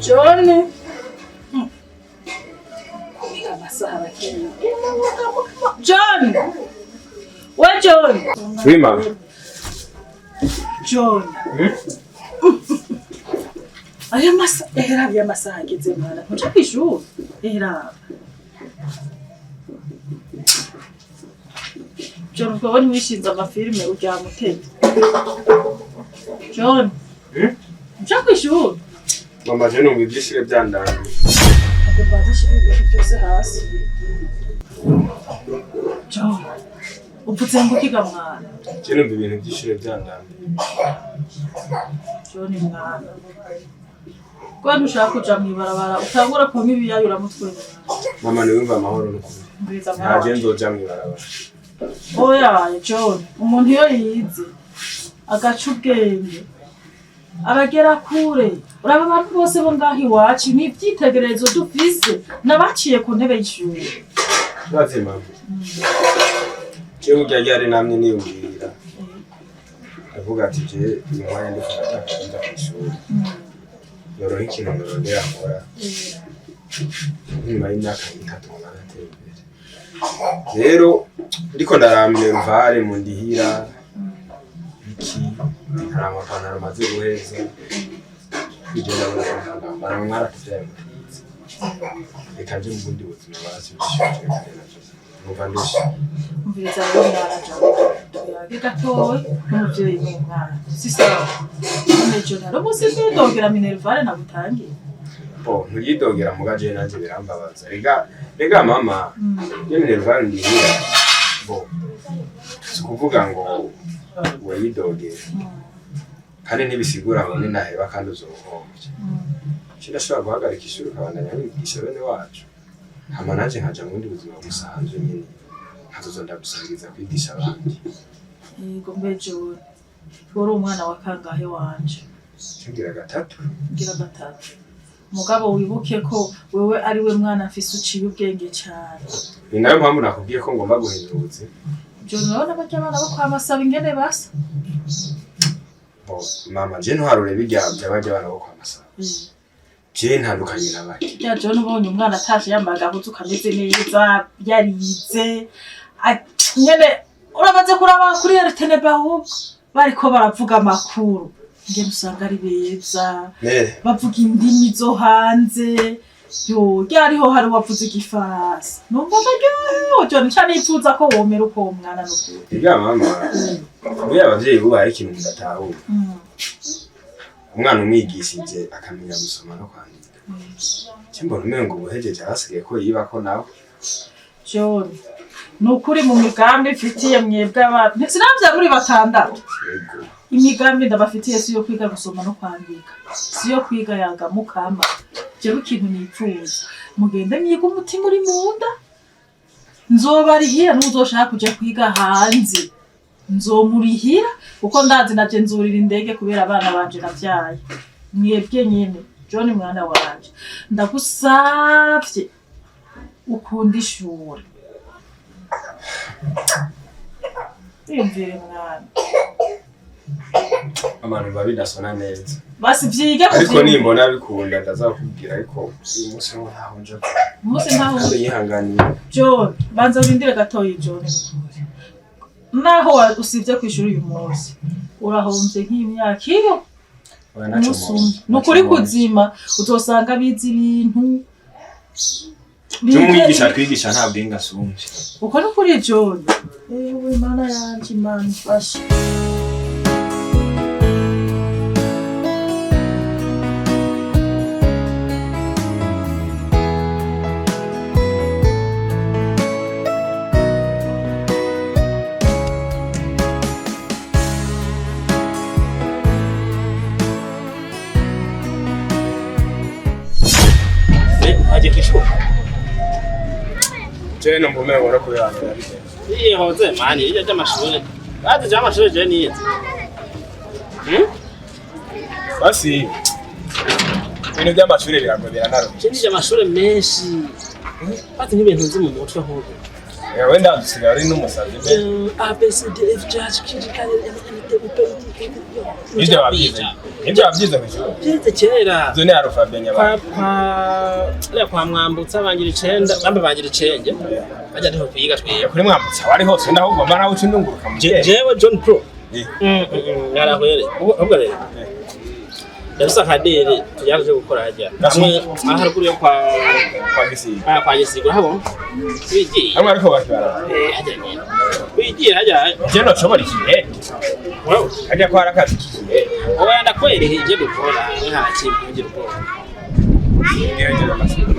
John. Kubiga amasaha bakeye. John. We John. Oui, mama. John. Aya masaha, ehera aya masaha ageze mwana. Ntuja kw'ishuri. Ehera. John, ubwo ntiwishinze amafilime uryama utevye. John. Ntuja kw'ishuri. Mama, je numva ivyishire vyandambiye. Ntabwo mbanza nshire ibintu byose hasi. John, uvuze ngo ukiga mwana. Je numva ibintu vy'ishure vyandambiye. John mwana. Ko ntushaka kuja mw'ibarabara utangura kunywa ibiyayuramutwe mwana. Mama, niwumva amahoro n'ukuri. Mbwiza Nta mwana je wanje. nzoja mw'ibarabara. Oya John, umuntu iyo yize agaca ubwenge abagera kure. Uraba abantu bose bo ngaho iwacu ni ivyitegererezo dufise n'abaciye ku ntebe y'ishure. Urazi mama. Je burya ryari namye niyumvira. Ndavuga ati je uyu mwanya ndiko ndatakaza nja kw'ishure. Yoroha ikintu norondera nkora. Nyuma y'imyaka 3 nkaba nateye imbere. Rero ndiko ndaramye mvare mu ndihira iki hari amapantaro maze guheza ibyo ndabona ko ndambara mwaratuvyaye mutize reka nje mu bundi buzima basi bishije numva ndushe. Umviriza rero mwana John, tuyage gatoya n'umuvyeyi n'umwana. Si sawa. None John, hari umunsi ndidogera minervare nagutangiye. Bo ntuyidogera muga jewe nanje birambabaza rega rega mama iyo minervare ndihira bo si ukuvuga ngo wayidogera kandi ntibisigura ngo ninaheba kandi uzohombye. Nce ndashobora guhagarika ishuri ukabandanya wigisha bene wacu hama nanje nkaja mu bundi buzima busanzwe nyene nkazoza ndagusangiza kwigisha abandi. Yego mbe John, wari umwana wa kangahe wanje? Ngira gatatu. Ngira gatatu. Mugabo wibuke ko wewe ari we mwana mfise uciye ubwenge cane. Ni nayo mpamvu nakubwiye ko ngomba guhindura ubuzima. John, urabona barya abana bo kwa Masabo ingene basa? Bo mama je ntuharure birya by'abarya abana bo kwa Masabo. Je ntandukanye na bake. Rya John, ubonye umwana atashe yambaye agahuzu kameze neza, yarize, nyene uramaze kuraba kuri RTNB ahubwo bariko baravuga amakuru. Ingene usanga ari beza, Nere bavuga indimi zo hanze. Yo, ryariho hari uwavuze igifaransa. Numva ndaryohewe John, nca nipfuza ko womera uko uwo mwana n'ukuri. Rega mama buriya abavyeyi bubaye ikintu mudatahura. Umwana umwigishije akamenya gusoma no kwandika. Je mbona umengo ubuhejeje hasigaye ko yibako nawe. John, ni ukuri mu migambi mfitiye mwebwe abana sinavya muri batandatu. Yego. Imigambi ndabafitiye si iyo kwiga gusoma no kwandika, si iyo kwiga yaga mukama. Jewe ikintu nipfuza, mugende mwiga umutima uri mu nda. Nzobarihira n'uzoshaka kuja kwiga hanze nzomurihira, kuko ndazi naje nzurira indege kubera abana banje navyaye. Mwebwe nyene John mwana wanje, ndagusavye ukunda ishure. Wiyumvire mwana. Abantu biba bidasona neza. Basi vyige Ariko kuvyumva. nimbona bikunda ndazakubwira ariko uyu munsi ho ntaho nja. Umunsi ntaho. Kandi yihanganiye. John, banza urindire gatoyi John nukuri. Naho usivye kw'ishuri uyu munsi, urahomvye nk'imyaka iyo Oya, naco umunsi umwe. mbonye. Ni ukuri Naco mbonye. kuzima, uzosanga bize ibintu. Je umwigisha twigisha nta bwenge asumvye. Uko ni ukuri John. Ewe Mana yanje, Imana ifashe. Aje kw'ishuri. Je numva umengo no kubihanira bigenze. Yihoze mani iryo ry'amashure. Bazi je amashure je nize. Basi ibintu by'amashuri biragobera naro. Je nije amashure menshi. Bazi nk'ibintu nzi mu mutwe nk'ubu. Wenda dusigaye uri n'umusazi mbe. A B C D F G H K L M N Ibyo wabyize, ibyo wabyize kw'ishuri? Byize kera. Izo ni alphabet Kwa nyabandi. kwa ariya kwa Mwambutsa bangira icenda, bambe bangira icenge bajya niho kwiga twiga. Kuri Mwambutsa wari hose, ndaho ugomba nawe uca undunguruka mu kirere. Jewe John Pro. Eh. Narahwere ahubwo rero ndafise akadere tuyaje gukora hajya hamwe aha haruguru yo kwa Kwa Gisiga. Ah, kwa Gisiga urahabona wigiye. Hamwe ariko bakibara. Eh, hajya nyene wigiye hajya. Je noshobora ikiyede? Wewe. Hajya ko hari akazi k'ikiyede. Oya, ndakwereka ibyo dukora, we nta kintu ugira ubwoba. Ngerageza amashuri.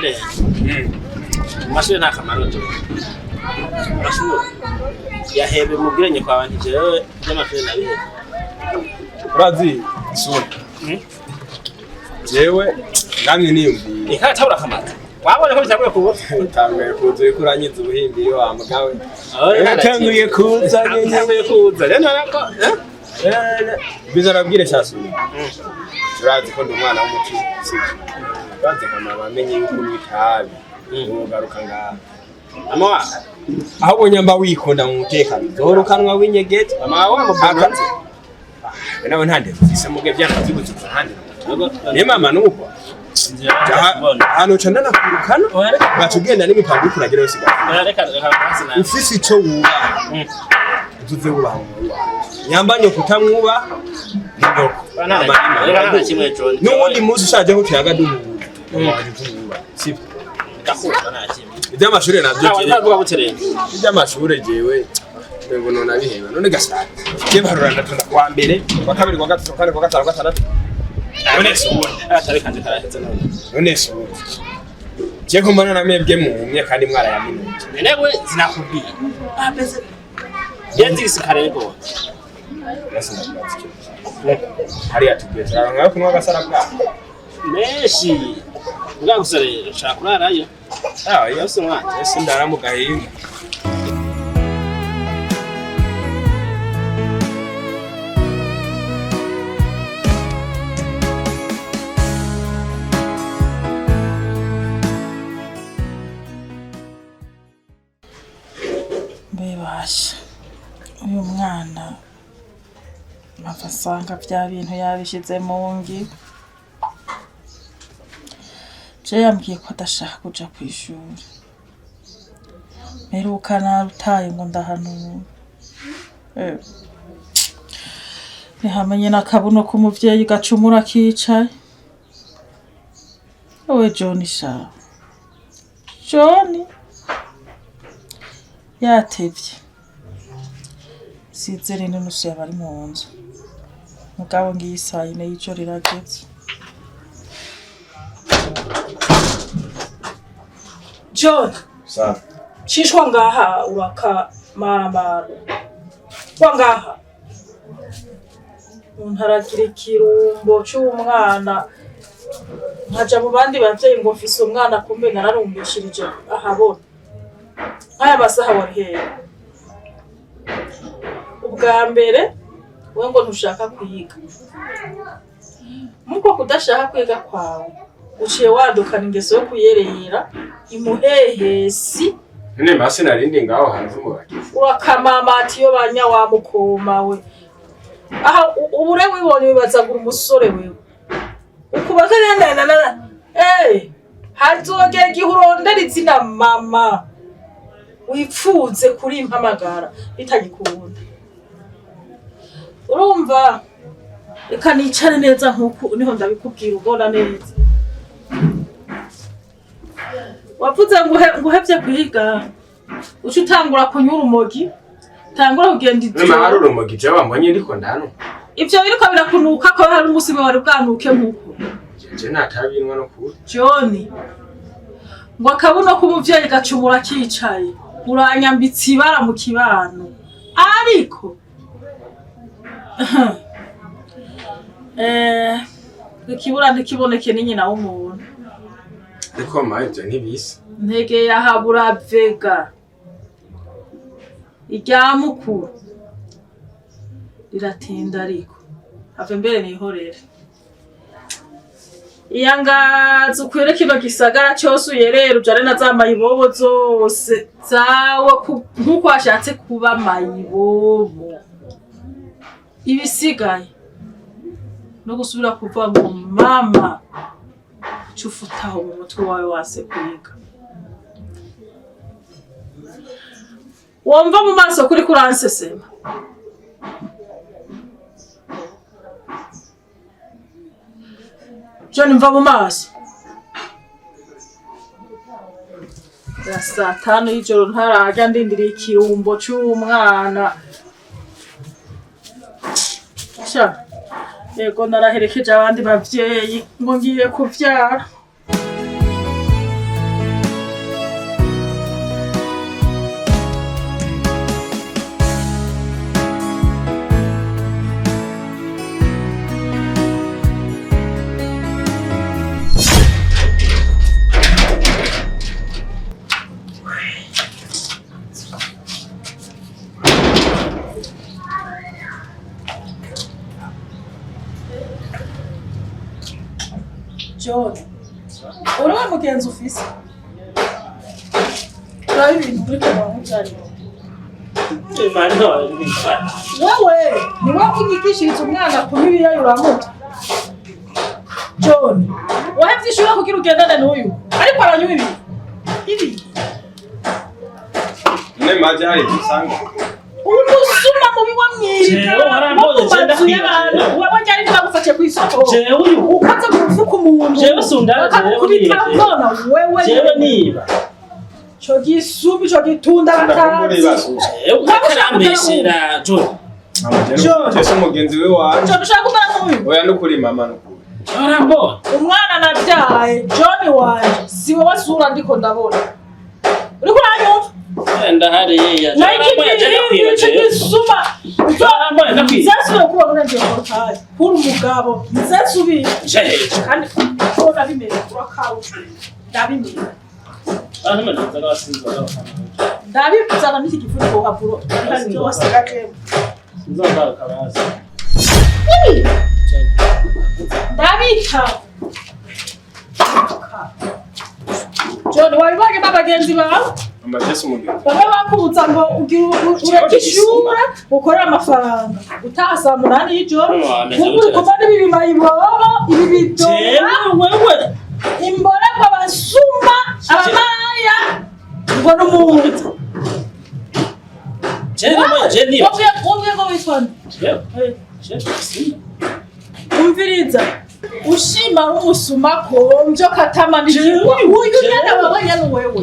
Rero amashuri nta kamaro nje amashuri yahebe mubwiranye kwa bantu jewe by'amashuri nabihebe. Urazi isura. Jewe namwe niyumviye. Reka tabura akamaro wabonye ko bitaguye kuba. Utanguye kuza uriko uranyiza ubuhimbiri wa mugawe. Oya, Utanguye kuza nyene. Utanguye kuza rero nako. Biza arabwire shasura. Urazi ko ndi umwana w'umuco, sibyo? Urazi nka mama amenye yuko unywa itabi. Ugaruka ngaha. Mama wa Ahubwo nyamba wikunda mu mutekano. Zorukanwa w'inyegeti. Mama wa Akazi. We nawe nta ndevu ufise muge byanavyibutse nta ndevu. Ni mama nuko. Ahantu uca ndanakwirukana. Ugaca ugenda n'imipango uriko uragira yose igapfa. Reka reka hasi na Ufise ico wubaha. Uzuze wubaha umuntu wawe. Nyamba nyoko utamwubaha ni nyoko. Reka nta kimwe John. N'uwundi munsi ushaje ko tuyaga duhura. Mama wanje uzuwubaha. Sibyo? Ndakunda nta kimwe. Iby'amashure navyo Ntawe jewe. ntavuga butereye. Iby'amashure jewe ngo none abiheba none gasana. Je barura ndatunda kwa mbere, kwa kabiri, kwa gatatu, kwa kane, kwa gatanu, kwa gatandatu. None se ubundi. Atari kanje karahetse none. None se ubundi. Je ko mbona namwebwe mwumye kandi mwarayaminuje. Newe zinakubwiye. Ah pese. Yenzi isikare rwose. Basi ndakubaza ikibazo. Hariya tugiye turaronka yo kunywa agasara bwaho. Menshi. Mbwa gusa rero nshaka kurarayo. Ah, iyo Yose mwana. ese ndara mu gahinga. Mbebasha uyu mwana mpava asanga bya bintu yabishyize mu ngiro. Je yambwiye ko adashaka kuja ku ishuri, mperuka narutaye ngo ndahanura. Eh, ntihamenye n'akabuno k'umuvyeyi gacumura kicaye. Owe John sha, John yatevye sizere n'inusu yaba ari mu nzu, mugabo ngiyi isaha yine y'ijoro irageze. John. Sawa. Shishwa ngaha uraka maramara wa ngaha umuntu aragira ikirumbo c'umwana nkaja mu bandi bavyeyi ngo mfise umwana, kumbe nararumbishirije ahabona nk'aya masaha wari hehe? Ubwa mbere we ngo ntushaka kwiga, muko kudashaka kwiga kwawe uciye wadukana ingeso yo kuyerera imuhehesi. None masi narindi ngaho hanze mu bagizi. Urakamamata iyo banya wa mukoma we aha ubure wibonye wibaza ngo uri umusore wewe ukubaka nananana. Eh, hazogera igihe urondera izina mama wipfuze kuri impamagara bitagikunda. Urumva, reka nicare neza nkuku niho ndabikubwira ubona neza. Wavuze ngo nguhevye kwiga uca utangura kunywa urumogi, utangura kugenda None hari ijoro. urumogi je wambonye ndiko ndano. Ivyo biriko birakunuka ko hari umunsi umwe wari bwanuke nkuko. Je ntatabinwa no kuri. John, ngo akabuno k'umuvyeyi gacumura kicaye, uranyambitse ibara mu kibano ariko eh, ikibura ntikiboneke ni nyina w'umuntu. Ariko ma ivyo ntibisa. Ntege yahabura vega irya mukuru riratinda, ariko have mbere nihorere iyangaza ukwire kino gisagara cose uyerere ujane na za mayibobo zose zawe nk'uko washatse kuba mayibobo. Ibisigaye no gusubira kuvuga ngo mama, ico ufutaho mu mutwe wawe wase kwiga. Wumva mu maso kuri kuransesema. John, mva mu maso. Ya saa 5 y'ijoro ntararya, ndindiriye ikirumbo c'umwana. Sha, yego naraherekeje abandi bavyeyi ngo ngiye kuvyara. John, uri wa mugenzi ufise? Uraba ibintu uriko uramuvyarira. Wewe ni wowe unyigishiriza umwana kunywa ibiyayi uramuta. John, wahevye ishure kugira ugendane n'uyu, ariko aranywa ibi. Ibi. Ne maje hari ibyo usanga. Umusuma mubi wa mwirika. Jewe waramboye, Wo mu je mazu ndakwiba. y'abantu. Wewe ryari ntibagufatiye kw'isoko. Jewe uyu. Ukaza kuvuka umuntu. Jewe sundara, jewe Bakakubita niba. nona wewe. Jewe niba. Ico gisubi, ico gitunda Ndakumbura batazi. ibibazo. Jewe ukarambeshera John. Mama John. je se umugenzi we wanje. John, ushaka kumera nk'uyu? Oya nukuri mama nukuri. Waramboye. Umwana nabyaye John wanje si wowe sura ndiko ndabona. Uriko uranyumva? Ndahariya. Nayo ico gisuma. Waramboye ndakwiba. Nzasubire kubona urengeje portaye. Kuri umugabo nzasubire. Jewe. Kandi ko ndabimenya urakawe. Ndabimenya. Ndabizana n'iki gifuniko wapuro. Byose gakemwe. Ndabita. John, wabibonye n'abagenzi bawe? Mama je se umugenzi. Bamwe bakubuza ngo ureke ishure ukorere amafaranga utaha saa 8 y'ijoro, kuko uri kumwe n'ibi bimayibobo, ibi bidora, imborerwa, abasuma, abamaya, ngo ni umuntu. Wumviye ngo witwa nde? Umviriza, ushima ari umusuma komvyo katama n'ikigwa uyu nyene wawe nyene wewe.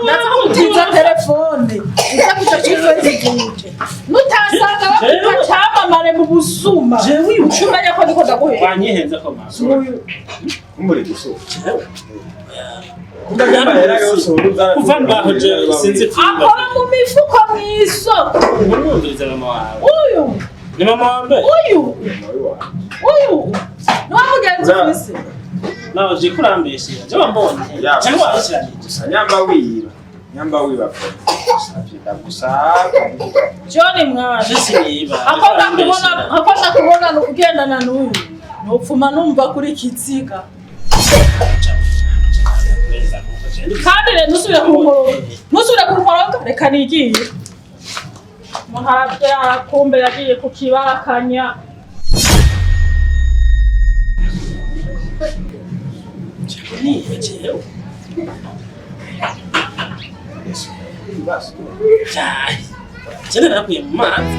Ndakutiza telefone uza kuja kuri Facebook, nutasanga bakuta camamare mu busuma, uca umenya ko ndiko ndaguhera. Wanyihenze ko mama. Uyu Kumbura igisoro. Kuva mbaho je sinzi kwiba. Akora mu mifuko mw'isoko. Urumviriza mama wawe. Uyu Ni mama wa mbere. Uyu uyu niwa mugenzi ufise. Nawe je kurambeshera. Je wambonye. Ya. Cyangwa warashiranije. Gusa nyamba wiba. Nyamba wiba. Gusa gusa. John mwana, Je siniba. ako ndakubona ugendana n'uyu, nopfuma numva kuri kiziga. Kandi rero ntusubire kunkoroga, ntusubire kunkoroga, reka nigiye. Umuntu aravyara kumbe yagiye kukibarakanya. Niba jewe. Cyane. Je narakuye mu mazi.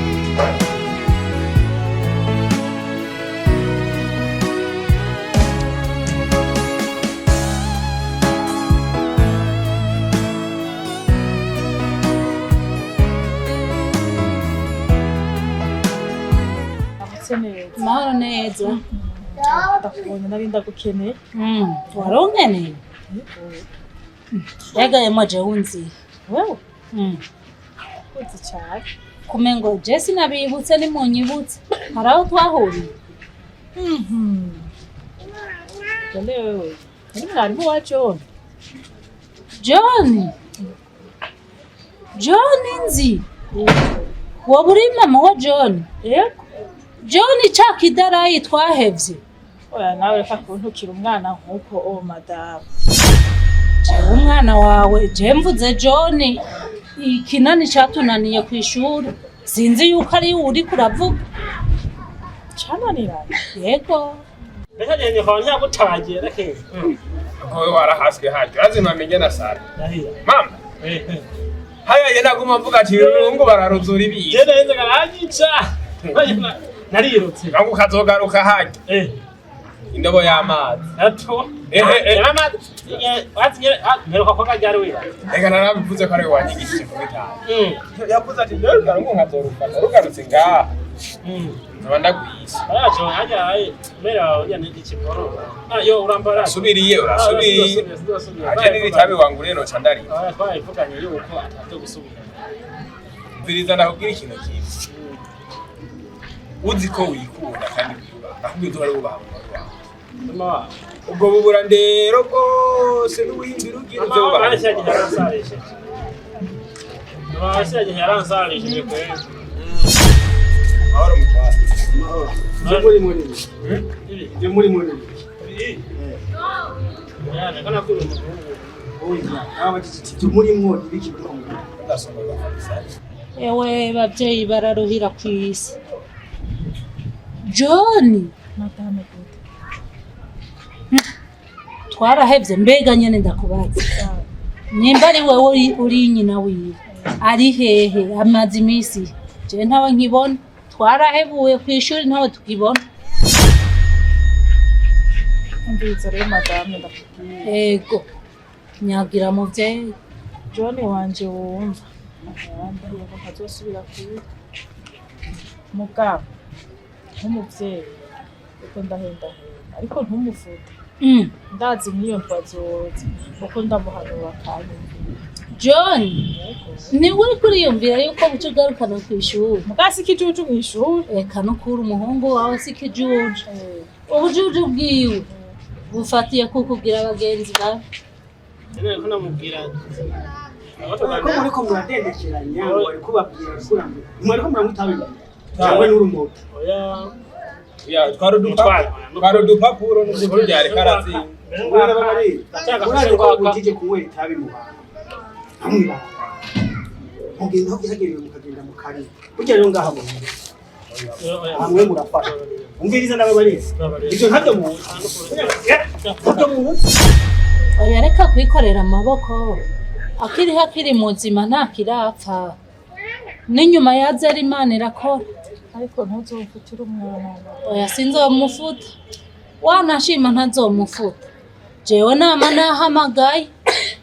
Amutse neza. Mahoro neza. Ndakubonye nari ndagukeneye. Waronkeneye? Yagayemo jewe unzi. Wewe Mm. uzi cyane. Kumengo je sinabibutse, nimunyibutse. Hari aho twahuriye. None wewe ni mwarimu wa John? John. John nzi. Woba uri mama wa John? Yego. John ca kidarayi twahevye. Oya nawe, reka kuntukira umwana nk'uko, o madamu. Jewe umwana wawe, je mvuze John ikinani catunaniye kw'ishuri. Sinzi yuko ari we uriko uravuga. Cananiranye. Yego. Reka nyene kwa nyagutabagiye reka. Wowe warahaswe hajya urazi mama na Sara. Ndahira. Mama haya ye naguma mvuga ati urungu bararuzura ibiyi. Je nahenze karanyica. Narirutse. Ngo ukazogaruka hajya. Indobo y'amazi. Ato. Mperuka ko kajyari wiba. Reka narabivuze ko ari we wanyigishije kubitanga. Yavuze ati rero urungu nkazorufata rugarutse ngaha. Nkaba ndagwishe. Araje hajya mera ujya n'ikiboro. Yo urambara. Subiriye urasubiriye. Aje n'iritabi wanguriye noca ndarira. Twayivuganye yuko atavyo gusubira. Mviriza ndakubwira ikintu kimwe. Uzi ko wikunda kandi wiyubaha. Nakubwiye uzi wari wubaha umugore wawe. Mama. Ubwo bubura ndero bwose n'ubuhimbi rugira Mama uzobaha. yaransarishije. Mama yaransarishije kweli. Mahoro mutwara. Mahoro. Je muri muri. Je muri muri. Yana kana kuri umuhungu. Oya, aba titi muri mwo ibiki biri kumwe. Ndasoma kabisa. Ewe bavyeyi bararuhira kw'isi. John, Madame gute? twarahevye mbega nyene ndakubaza. Nimba ari wewe uri nyina wiwe ari hehe amaze imisi je ntawe nkibona twarahebuye kw'ishuri ntawe tukibona. Umviriza rero madame ndakubwira. Ego nyagira muvyeyi. John wanje wumva. Yarambaye ngo ntazosubira kwiga. Mugabo nk'umuvyeyi uko ndahendahenda ariko ntumufute. Ndazi nk'iyo ntwazoza kuko ndamuhanura akanyumvira. John niwe uriko uriyumvira yuko buca ugarukana kw'ishuri. Muga si ikijuju mw'ishuri. Eka nukuri umuhungu wawe si ikijuju. Ubujuju bwiwe bufatiye kukubwira abagenzi bawe. Nene ko namubwira. Ko muri ko muradendekeranya ngo bari kubabwira kurambira. Mwari ko muramutabiye. Cyangwa n'urumoto. Oya. Ya twari udupapuro n'ukuri byari karazi. Mwana babari. Murazi ko butije kunywera itabi mu bantu. Amwe. Mugenda aho byagenewe mukagenda mu kari. Burya rero ngaha mu. Amwe murafasha. Umviriza n'ababarizi. Ibyo ntabyo muzi. Ntabyo muzi. Oya reka kwikorera amaboko. Akiriho akiri muzima ntakirapfa. N'inyuma yaza ari Imana irakora. Ariko ntuzomfutire umwana. Oya sinzomufuta. Wanashima ntazomufuta. Jewe nama nahamagaye.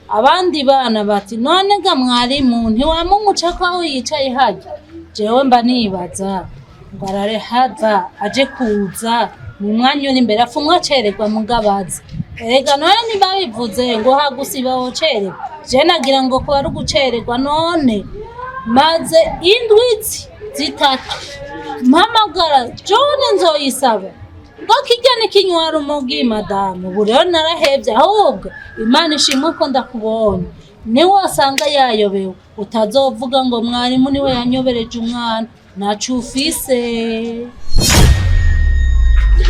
Abandi bana bati none ga mwarimu ntiwamumuca ko aho yicaye hajya. Jewe mba nibaza ngo arare hava aje kuza mu mwanya uri imbere afumwe acererwa mugabaza. Erega none ntibabivuze ngo hagusiba wocererwa. Je nagira ngo kuba ari ugucererwa none maze indwi zitatu mpamagara John nzoyisaba ngo kijya n'ikinywara umugi madamu. Ubu rero narahevye ahubwo Imana ishimwe ko ndakubonye. Niwe wasanga yayobewe utazovuga ngo mwarimu niwe yanyobereje umwana naco ufise.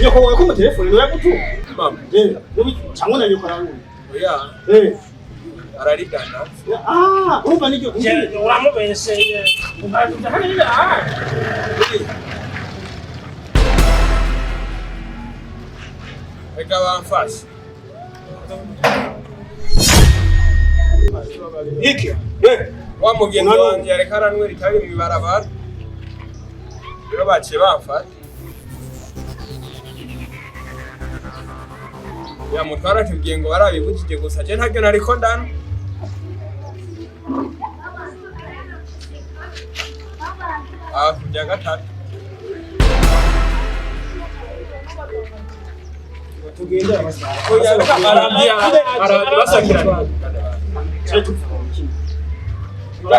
Nyoko wawe ko mu telefone niwe yagutu. Mama. Cyangwa na nyoko ararumva. Oya. Ararigana. Ah, urumva niryo. Uramubesheye. Reka bamfashe. Iki. Wa mugenzi wanje yareka aranywera itabi mw'ibarabara. Rero baciye bamfata. Ya mutwara atubwiye ngo barabibujije gusa je ntabyo nariko ndanywa. Ah, kurya gatatu. Tugende amasaha. Oya, basakirana.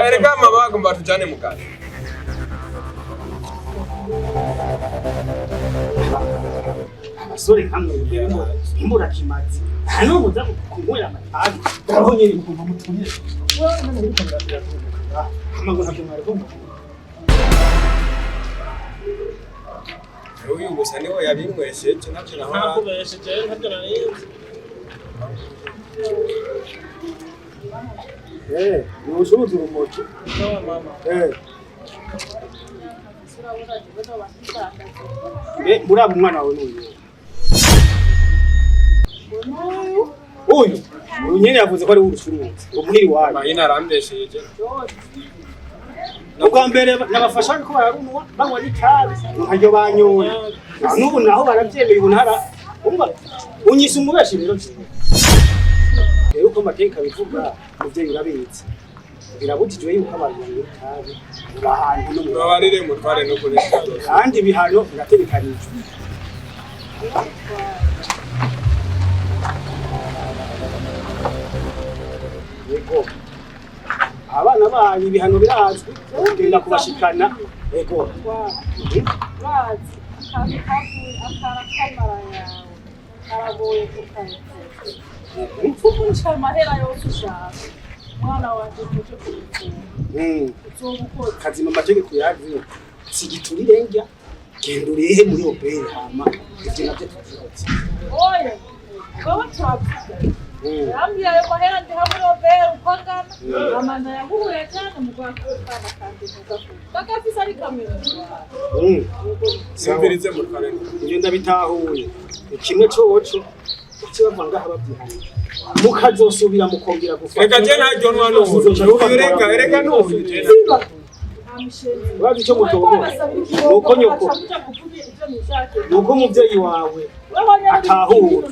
Erega mama bagomba tujane muganga. Abasore nkamwe imbura kimazi. Hano muza kunywera amatabi. Aho nyene mugomba mutumire. Amago ntabyo mwari kumva. Uyu gusa niwe yabinywesheje ntabyo nahora. Ntakubesheje ntabyo narinzi. Ni ubucuruzi urumoki. Sawa mama. Urabona jewe noba nkidandaza. Mbe muraba umwana wawe n'uyu? N'uyu. Uyu nyene yavuze ko ari we urucuruzi ngo muhiri iwanyu. Mahina arambesheje. Ubwa mbere nabafasha ko bararunwa banywa n'itabi nkaryo banyoye, n'ubu naho barabyemeye. Ubu ntara umva unyise umubeshi. Rero jewe rero uko amategeko abivuga, umuvyeyi urabizi, birabujijwe yuko abantu banywa itabi mu ahantu no mu Babarire mutware no kuri. Kandi ibihano birategekanijwe. Yego, abana banyu ibihano birazwi, kugenda kubashikana. Yego. Bazi akantu kavuye akara kamara yawe karagoye kukarekura. Upfumusha amahera yose ushaka, umwana wanje ntuje kumupfura. Uzoba ukoze. Kazima, amategeko yazi sigiturire njya genda urihe muri obere, hama ivyo navyo tuvyihoze. Oya, wowe turavuga. Yambwiye ayo mahera ndiha muri obere uko angana. Amanda yaguhuye cyane mu rwanda kandi ntugakure bagafise ari kamera. Sawa. Simvirize mutware. Ivyo ndabitahuye. Kimwe coco bace bava ngaha bavyihaniye, mukazosubira mukongera gufata. Reka je ntaryo ntwa n'ubu. Uyu reka reka n'ubu je. Urazi ico mutobora nuko nyoko nuko umuvyeyi wawe atahura.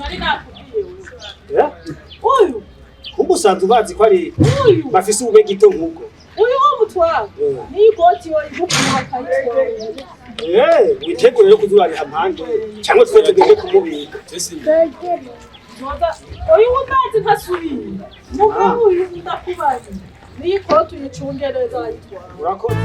Eh? Uyu. Kumbe usanzwe ubazi ko ari Uyu. bafise ubube gito nk'ubwo. Uyu wo mutwara niyo ikoti yo igukura bakayitwara. Eh, witegure rero kuzurariha mpande cyangwa twe tugende kumubika. Uyu umazi ntasubira mugabo uyu ndakubaza niyo ikoti uyicunge neza arayitwara. Urakoze.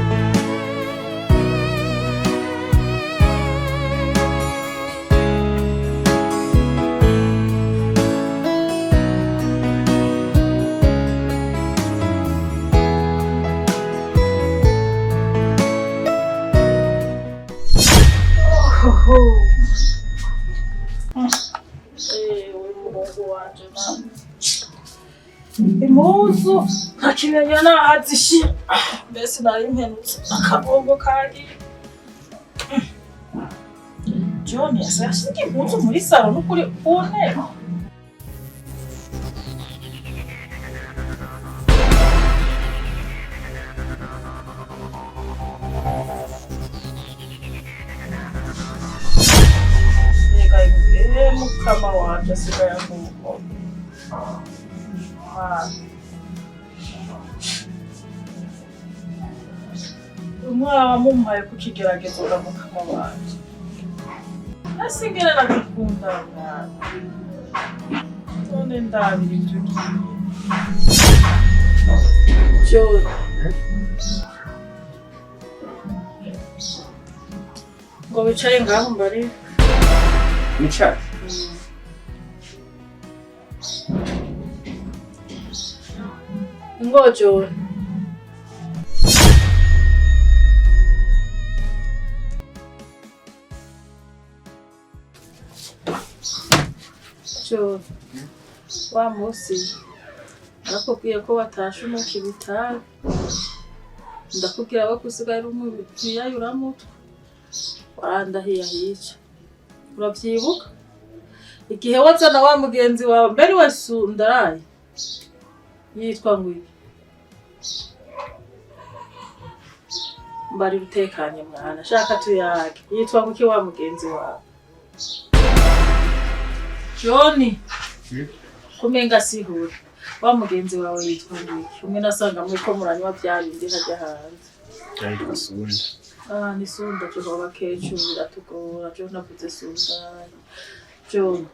Ewe muhungu wanje mama, impuzu ntakimenya nahazishira. Mbese nari mpenutse akabongo kagiye. John yasigaye ashinga impuzu muri salo n'ukuri ku ntebe. Mbega mukama wanje asigaye avuka. Umwana wamumpaye ku kigeragezo ga mukama wanje. Nasigara nagukunda mwana. None ndabira ibyo ugiye. John. Ngo wicare ngaho mbari. Nicare. Ngo John. John. Wa munsi narakubwiye ko watashe umuka ibitabi. Ndakubwira ko usigaye uri umwiyayuramutwe. Warandahiye ahica. Urabyibuka? Igihe wazana wa mugenzi wawe mbere we Sundaraye yitwa ngo iki? Mbari utekanye mwana, shaka tuyage. Yitwa ngo iki wa mugenzi wawe? John. Kumenga sihura. Wa mugenzi wawe yitwa ngo iki? Umwe nasanga muri ko muranywa bya bindi hajya hanze. Yitwa Sunda. Ah, ni Sunda. Jehova kecu biratugora. Jo, navuze Sunda. John.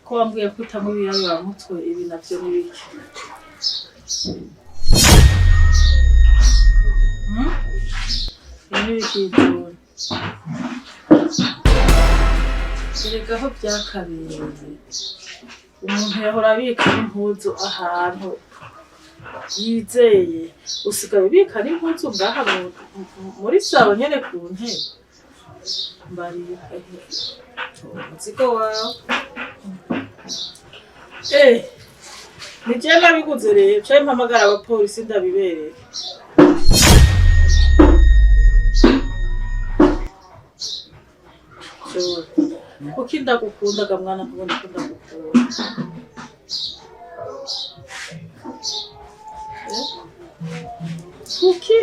Ko wambwiye ko utanywa ibiyayuramutwe, ibi navyo ni biki? Hmm? Ibi ni biki, John? Erega aho byakabereye. Umuntu yahora abika impuzu ahantu yizeye, usigaye ubika n'impuzu ngaha muri saro nyene ku ntebe. Mbariye umuzigo wawe. Eh, ni jewe nabiguze rero, canke mpamagara abapolisi ndabibereke. John, kuki ndagukundaga mwana ntubona ko ndagukunda? Eh? Kuki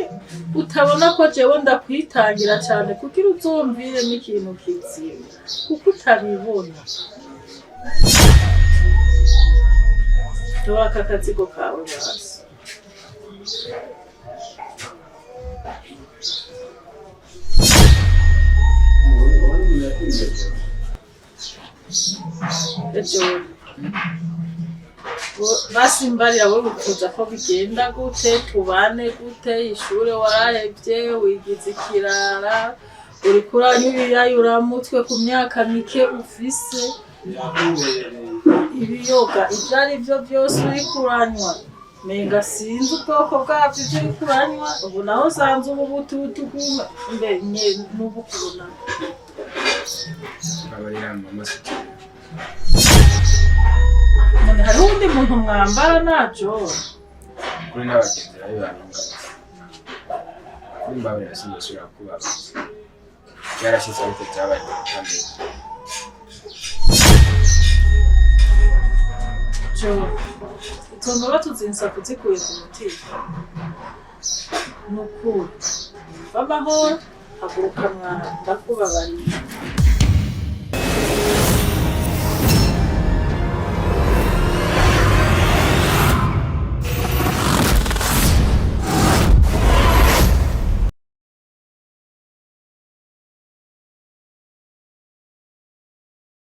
utabona ko jewe ndakwitangira cyane kugira uzumvire n'ikintu kizima? Kuko utabibona. Dore aka kazigo kawe basi. Ejo basimbarira bo bifuza ko bigenda gute, tubane gute? Ishure warahevye, wigize ikirara, uriko uranywa ibiyayuramutwe ku myaka mike ufise, ibiyoga ivyo ari vyo vyose uriko uranywa, menga sinzi ubwoko bwavyo ivyo uriko uranywa. Ubu naho usanze ubu bututu mbe nye n'ubukubona. Mbabarira mama, si jewe. None hariho uwundi muntu mwambara najo? Kuri n'abagenzi babi bantunganije. Kuri mbabarira, sinzosubira kubabaza. Byarashize, ariko byabaye mu butamenya. Jo, izo mboga tuzinsa kuzikuye ku mutima. Ni ukuri. Wumva amahoro, haguruka mwana, ndakubabariye.